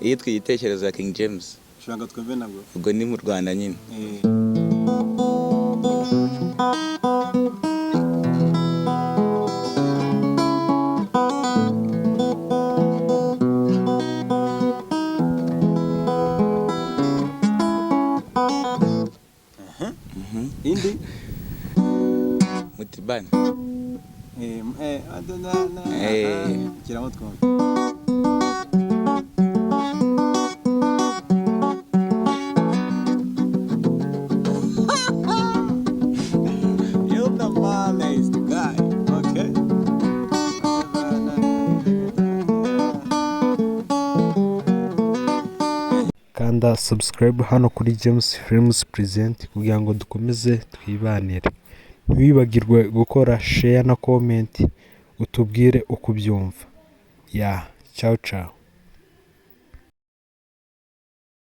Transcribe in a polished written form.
Iyitwa Igitekerezo ya King James. Curanga twumve nabwo. Ubwo ni mu Rwanda nyine. Indi? Mutibani. Kiramo twumve. You're the man is the guy. Okay. Kanda subscribe hano kuri James Films Present kugira ngo dukomeze twibanire. Ntiwibagirwe gukora share na comment, utubwire uko ubyumva. Ya, ciao ciao.